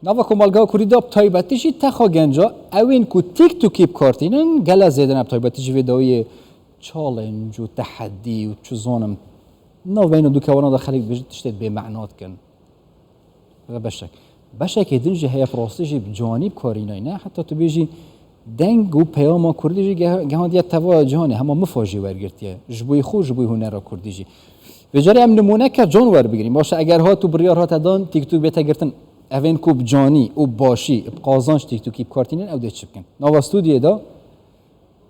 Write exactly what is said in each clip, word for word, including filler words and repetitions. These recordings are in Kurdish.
Nava komalgeha kurdî de bi taybetî jî texa genca ewên ku TikTokî bi kar tînin gele zêde ne, bi taybetî jî vê dawiyê challenge û tehedî û çi zanim navbeyna du kewana de xelk dibêjin tiştê bêmehna dikin. Ve beşek. Beşekê din jî heye bi rastî jî bi canî bi kar înayne. Heta tu bêjî deng û peyama kurdî jî geh-, gehandiye teva cihane. Hema mifa jî wergirtiye. Ji bo xwe, ji bo hunera kurdî jî. Vê carê em nimûneke can werbigirîn. Baş e, eger hat û biryar hate dan TikTok bête girtin, evên ku bi canî û başî, bi qazanç TikTokî bi kar tînin, ew dê çi bikin? Nava stûdyoyê de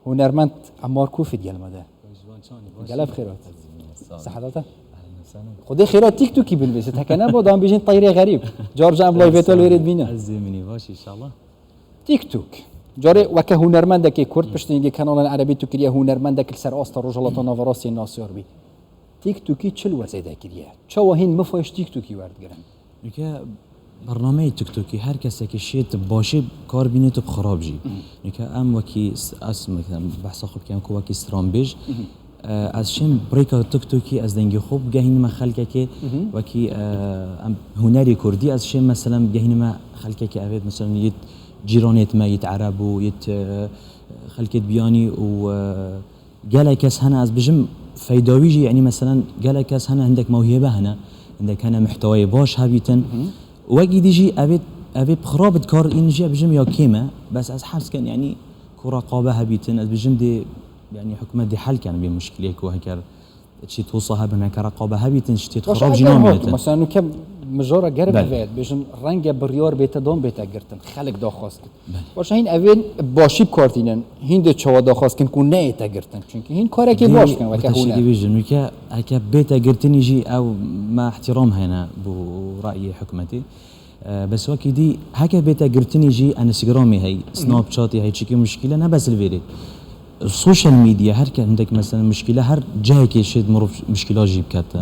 hunermend Emmar Kûfî digel me de. Gelek xêr hat. Sehedata. Xwedê xêra TikTokî binivîse, teke ne bo dan bêjin teyrê xerîb. Car car em live-ê te li wêrê dibîne. Ez zêminî baş inşallah. TikTok. Carê weke hunermendekê kurd, piştî hingê kanalên erebî tu kiriye hunermendek li ser asta Rojhilata Naverastê nasyar bî. TikTokî çi li we zêde kiriye? Çawa hîn mifa ji TikTokî werdigirin? Nûke bernameyê TikTokî her kesekî şêt bi başî kar bînê tu bi xirab jî. Nûke em wekî s-, ez mesela behsa xwe bikem ku wekî stranbêj, e, ez şêm bi rêka TikTokî ez dengê xwe bigehînime xelkekê, wekî, e, em hunerê kurdî ez şêm mesela bigehînime xelkekê evê mesela yêt cîranêt me, yêt ereb û yêt, e, xelkêt biyanî û, e, Gelek kes hene, ez bijim feyda wî jî, yanî meselen gelek kes hene, hindek mewhîbe hene, hindek hene muhtewayê baş hebîtin. Wekî dî jî evê, evê bi xirab dikar în jî bijim ya kêm e. Bes ez hez ken, yanî ku reqabe hebîtin, ez bijim dê, yanî hikûmet dê hel ken vê muşkilê ku heker çî tosa hebin, heker reqabe hebîtin, ji tê Baş, xirab jî eger hat, namînetin. Mesela nûke mijara ger Belê. Bive, bijin renge biryar bête dan bête girtin, xelk daxwaz kir. Belê. Baş e, hîn evên başî bi kar tînin, hîn dê çawa daxwaz kin ku neyête girtin? Çünkü hîn karekê Dê baş kin weke bite şekî huner. Bêjin, weke heke bête girtinî jî ew me ihtiram hene bo rayê hikûmetê. E, bes wekî dî heke bête girtinî jî Instagramê hey, Snapchatê hey, çikî muşkîle ne bes li vêrê. Social media her ke hindek mesela muşkîle her cihekê şêt mirov muşkîla jî bikete.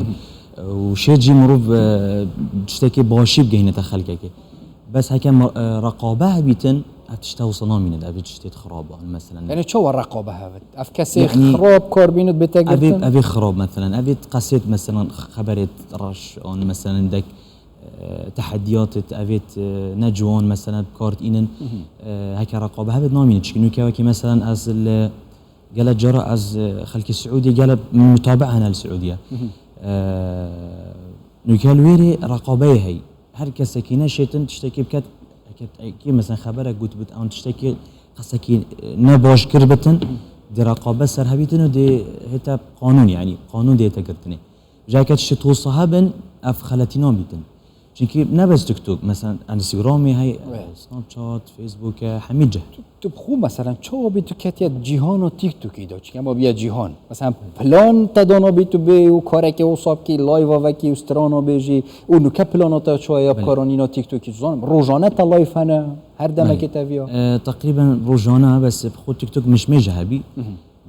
Û şêt jî mirov, e, tiştekê başî bigehînete xelkekê. Bes heke ma-, e, reqabe hebîtin, ev tişte wisa namîne de, ev tiştê xirab e, mesela. Yani çawa reqabe hebit? Ev kesê Yani xirab kar bînit bête ev ê, girtin? Ev ê xirab, mesela. Ev ê qesêt, mesela, xeberêt reş, an, mesela, dek, e, tehediyatêt, ev ê, e, ne ciwan, mesela, bi kar tînin. E, heke reqabe hebit namîne. Çünkü nûke wekî, mesela, ez li gele cara ez, e, xelkê Siûdî gele mutabe hene li Siûdiye. E, nûke li wêrê reqabeyê hey. Her kesekî neşêtin tiştekî biket, eke, eke mesela xeberek got bit, an tiştekî qesekî, e, ne baş kir bitin, dê reqabe ser hebîtin û dê hête qanûn, yani qanûn dê hête girtinê. Ji eke tiştê tosa hebin, ev xeletî nabîtin. Çünkü ne bes TikTok, mesela Instagramê hey, Evet. Snapchat, Facebook, e, hemî cih. Tu, tu bi xwe mesela çawa bî tu ketiye cîhana TikTokê de? Çünkü ema biye cîhan. Mesela plan te dana bî tu bê û karekê wisa bikî, live vekî û strana bêjî û nûke plana te çawa ya Belê. Karanîna TikTokî? Zanim, rojane te live hene, her demekê Belê. Te viya. E, teqrîben rojane, bes bi xwe TikTok mişmê jî hebî.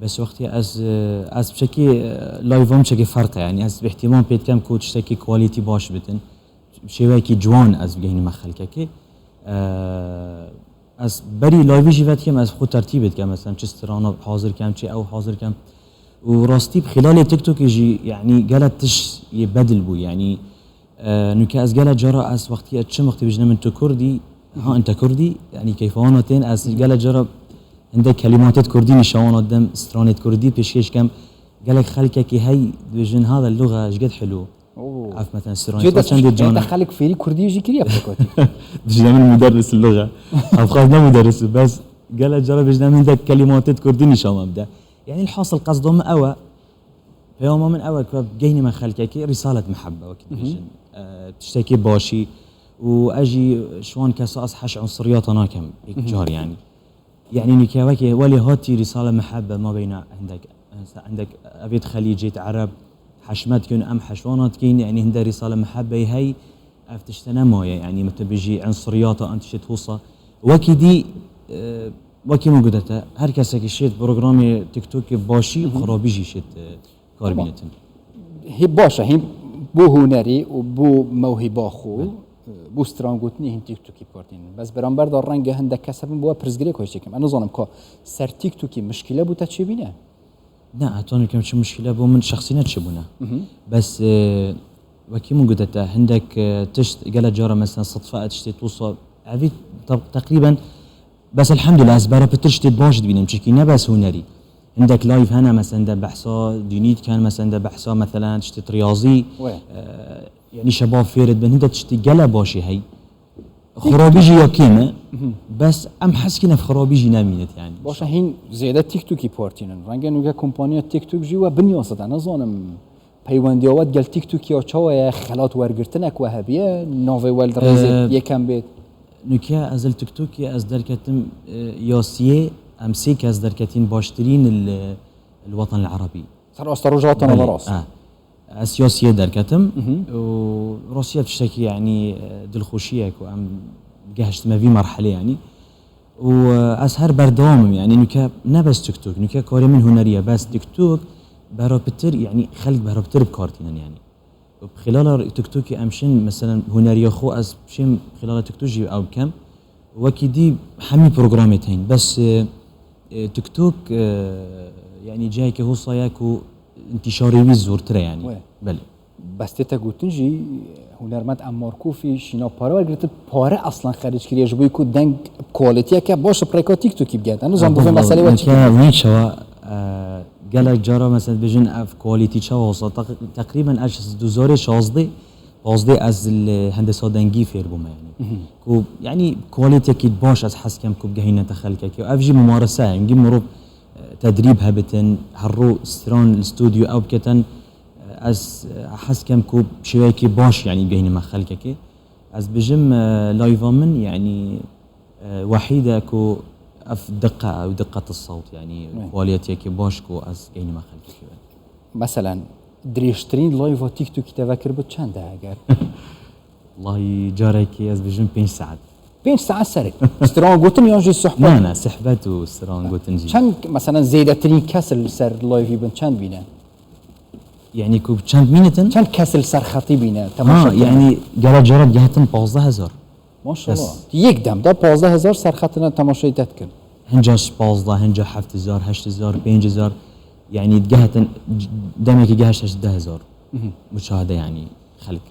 Bes wextî ez, e, ez çekî, e, live-a min çekî ferq e, yani ez bi ihtimal pê dikem ku tiştekî quality baş bitin. Şêweyekî ciwan ez bigehînime xelkekê. E, ez berî live-ê jî vedikim, ez xwe tertîb dikim, mesela çi strana hazir kem, çi ew hazir kem. Û rastî bi xîlalê TikTokê jî, yanî gelek tişt yê bedil bû, yanî, e, nûke ez gelek cara ez wextî ez çim wextî bijne min tu kurdî, ha ente kurdî, yanî keyfa wana tên, ez gelek cara hindek kelimatêt kurdî nîşawana didim, stranêt kurdî pêşkêş kem, gelek xelkekî hey dibêjin hada luga ji ged hilo. Oo. Ev mesela stranê Cê de çendê çend cana. Xelk fêrî kurdî jî kiriye fekotî. Dijne min muderris luga. Ev xas ne muderris, bes gele cara bijne min de kelimatêt kurdî nîşan me bide. Yani elhasil qesda min ew e. Peyama min ew e ku geynî me xelkekî risalet mehebbe wekî dibêjin. E, tiştekî başî û ez jî şwan kesa ez heş unsiriyata nakem. Yek car yani. Yani nûke wekî welê hatî risale mehebbe ma beyna hindek, hindek evêt xelîcêt ereb heşmet kin em heşwana dikin, yani hinde risale mehebbeyê hey ev tişte nemaye, yani min tu bijî unsiriyata an tiştê hosa. Wekî dî, e, wekî min gudete, her kesekî şêt programê TikTokê başî, xirabî jî şêt, e, Kar bînetin. Hê baş e, hîn bo hunerî û bo mewhîba xwe, bo strangotinê hîn TikTokî partînin. Bes beramber de renge hindek kes hebin bo we pirsgirêk xwe çêkim. Ez nizanim ka ser TikTokî mişkîle bo te çêbîne? Ne, heta nûke çi mişkîle bo min şexsî neçêbûne. Bes, e, wekî min gotete, hindek, e, tişt gele cara mesela sidfe e tiştê tosa Evî tab- teqrîben, bes elhamdulillah, ez bera pitir ştê baş dibînim, çikî ne bes hunerî. Hindek live hene, meselen de behsa dînî dikin, meselen de behsa, meselen, tiştê riyazî, Wê. e, yanî şebab fêr dibin, hindek tiştê gele başê hey. Xirabî jî ya kêm e, bes em hez kî nev xirabî jî nemînit yanî. Başa hîn zêde TikTokî partînin. Renge nûke kompaniya TikTok jî we binyasite, nezanim. Peywendiya we digel TikTok ya çawa ye, xelat wergirtinek we hebiye, navê we li rêzê Ee, yekem bêt. Nûke ez li TikTokê ez derketim, e, ya siyê, em sê kes derketîn baştirîn li, li Watan el Erebî. Ser asta rojhilata nava rast. Ah. Ez ya siyê derketim û rastiya tiştekî yanî, e, dilxweşiyek û em gehiştime vî merhelê yanî. Û, e, ez her berdewam im, yanî nûke ne bes TikTok, nûke karê min hunerî ye, bes TikTok bera pitir, yanî xelk bera pitir bi kar tînin yanî. Bi xilala TikTokê em şên, meselen, huneriya xwe ez şêm xilala TikTok jî ew bikem. Wekî dî hemî programê tên, bes, e, e, TikTok, e, yanî cihekî hosa ye ku întîşarê wî zortir e yanî. Wê. Belê. Bes tê te gotin jî, hunermend Emmar Kofî şîna pare wergirtin, pare aslan xeric kiriye ji bo ku deng kualitiyeke baş bi rêka TikTokî bigihete. Nizam bi vê meselê we çi? Nûke çawa, e, gelek cara mesela dibêjin ev quality çawa olsa, teq- teqrîben ez ji du hezar û şazdeh, pazdeh ez li hendesa dengî fêr bûme yanî. Ku yanî qualityekî baş ez hez kem ku bigehîne te xelkekê. Ev jî mumarese ye. Hingî mirov, e, tedrîb hebitin, her ro stran li stûdyo ew biketin, e, ez, e, hez kem ku şêweyekî baş yanî bigehînime xelkekê. Ez bijim, e, live-a min yanî, e, wehîd e ku ev diqe, ew diqet sewt yanî quality-yekê baş ku ez geynime xelkekê be. Meselen, dirêjtirîn live-a TikTokî te vekiribû çend e eger? Wellahî carekê ez bijim pênc saet. Pênc saet serê. Stran gotin yan jî sohbet? Ne, ne, sohbet û stran gotin jî. Çend, meselen, zêdetirîn kes li ser live-î bin çend bîne? Yanî ku çend mînitin? Çend kes li ser xetî bîne? Ha, yanî gere cara digehetin pazdeh hezar. Maşallah. Yek dem de pazdeh hezar serxetine temaşeyê te dikin. Hinca pazdeh, hinca heft hezar, heşt hezar, pênc hezar. Yanî digehetin, demekî gehişte ji deh hezar. Muşahede yanî xelk.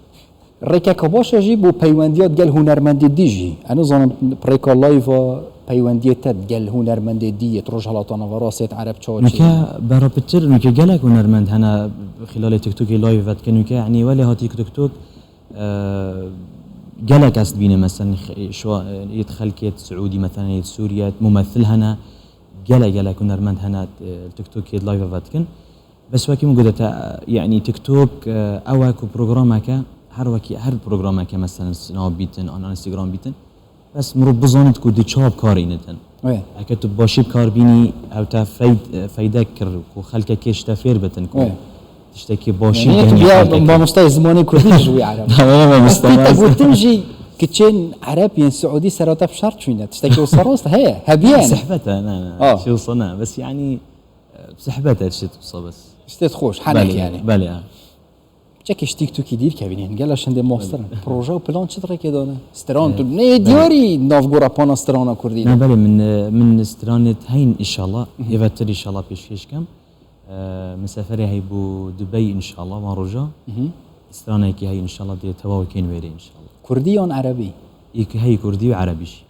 Rêkeke baş e jî bo peywendiya digel hunermendê dî jî. Ez nizanim rêka live-a peywendiyê te digel hunermendê dî yê Rojhelata Navarastê, Ereb çawa çi? Nûke bera pitir, nûke gelek hunermend hene xîlalê TikTokê live vedikin. Nûke, yanî welê hatî TikTok, e, gelek ez dibînim, meselen, x-, şwa-, yêt xelkê, yêt Siûdî, meselen, yêt Sûriyê, yêt mumethil hene. Gelek, gelek hunermend hene, e, TikTokê live vedikin. Bes wekî min gote te, e, yanî TikTok, e, ew e ku programeke, her wekî, her programeke, meselen, Snap bîtin, an Instagram bîtin. Bes mirov bizanit ku di çawa bi kar înitin. Wê. Heke tu bi başî bi kar bînî, ew te feyd-, e, feydek kir ku xelkekê ji te fêr bitin ku Wê. tiştekî başî Yanî tu gehnî biya xelkekê. Mamostayê zimanê kurdî ji wî Ereb. Tamam, Ez mamosta, pî te mamosta. Gotin jî kiçên Ereb yên Siûdî serata bi şer çûyne. Tiştekî wisa rast e? Heye, hebiye yanî. Sehbet e, ne, ne. Ah. Çi wisa ne. Bes yanî, e, sehbet e, tişt wisa bes. Tiştê xweş, henek Belê, yanî. belê, ha. Çekê ji TikTokî dîr kevîn, hingela şindê master in. Proje û plan çi di rêkê dane? Stran tu Evet. nê Belê. Diyarî navgora pana strana kurdî Ne, de. belê, min, e, min stranet heyn inşallah. Êvetir inşallah pêşkêş kem. E, min seferê hey bû Dubey inşallah van roja. Stranekî hey inşallah dê tewaw kên wêrê inşallah. Kurdî yan erebî? Yek hey kurdî û erebî jî.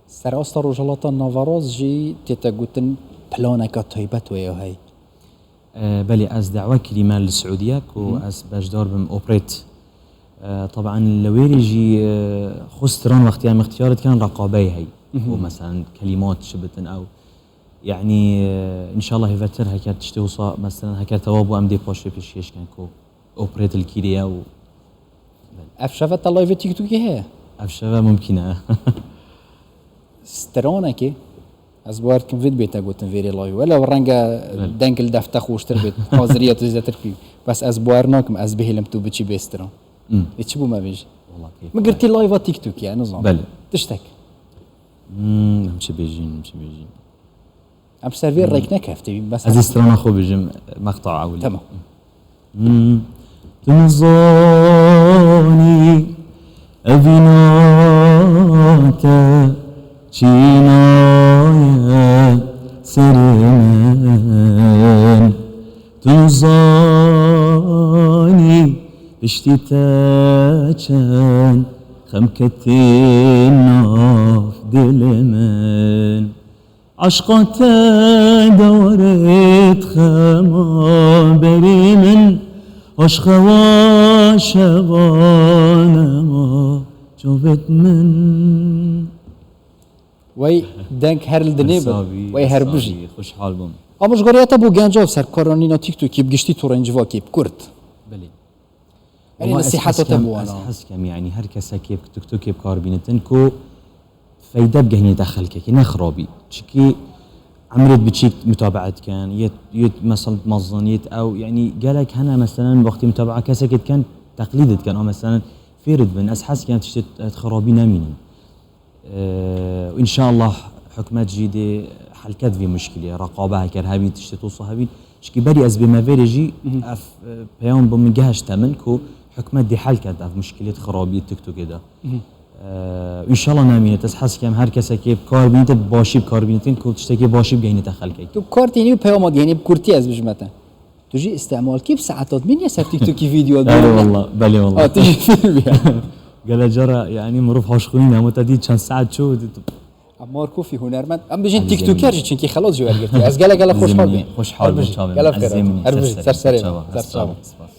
Serasta Rojhelata Naverast jî tê te gotin planeka taybet wê ya hey. E, belê, ez dawe kirî me li Siûdiye ku ez beşdar bim operêt. E, taban li wêrê jî, e, xwe stran wextê em ixtiyar dikin reqabeyê hey. Û meselen kelîmat çi bitin ew. Yanî, e, înşallah hêvetir heke tiştê wisa, meselen heke tewa bû em dê paşê pêşkêş kin ku operêt li kîrê ye û Ev şeve te live TikTokê heye? Ev şeve mumkîn e. Stranekê, ez bawer dikim vê dibête gotin vêrê live. Wele renge deng li defte xweştir bêt. Haziriya tu zêdetir pî. Bes ez bawer nakim, ez bihêlim tu biçî bê stran. Ê çi bû me bêjî? Wala keyf. Min girtî live TikTokê, nizanim. Belê. Tiştek. Hmm, em çi bêjîn, em çi bêjîn. Em ser vê rêk nekeftî, bes. Ez ê strana xwe bijim, meqta ewilî. Tamam. Hmm. Tu nizanî evîna te çînaye ser min. Tu nizanî piştî te çend xemketîna Dilê min eşqa te daret xema berê min, aşqewa şevanema çavêt min. Wey deng her li dinê bin. Wey her bijî. Xweşhal bûm. Ama ji gorî te bo genca serkaranîna TikTokî bi giştî torên civakê bi kurt. Belê. Erê nesîheta te bi wan. Ez hez kem, yanî her kesekê bi TikTokê bi kar bînitin ku feyde bigehînîte xelkekê, ne xirabî. Çikî emrêt biçîk mutabaet dikin, yêt, yêt mesel mezin, yêt ew, yanî gelek hene meselen wextî mutabaa kesekê dikin, teqlîd dikin, a meselen fêr dibin, ez hez kem tiştê xirabî nemînin. Ee, û înşallah hikûmet jî dê helket vî muşkilê, reqabe heker hebî, tiştê tosa hebî. Çikî berî ez bême vêrê jî ev e, peyam bi min gehişte min ku hikûmet dê helket ev muşkilê xirabî TikTokê de. Ee, înşallah nemînet, ez hez kem her kesekê bi kar bînîte, bi başî bi kar bînîtin ku tiştekê başî bigehînîte xelkekê. Tu kar tênî û peyama gehînî bi kurtî ez bijime te. Tu jî îstemal kî bi saetat bîniye ser TikTokî video. Belê wallah, belê wallah. Ha, tu jî fêr bî. Gele cara, yanî mirov haşxûnî ne, hema te dî çend saet çû, dî tu. Markofî hunermend. Em bijîn TikToker jî, çinkî xelat jî wergirtiye. Ez gelek gelek xweşhal bûm. Xweşhal bûm çavê min. Gelek xêr. Her bijî, ser serê. Ser çava. Spas.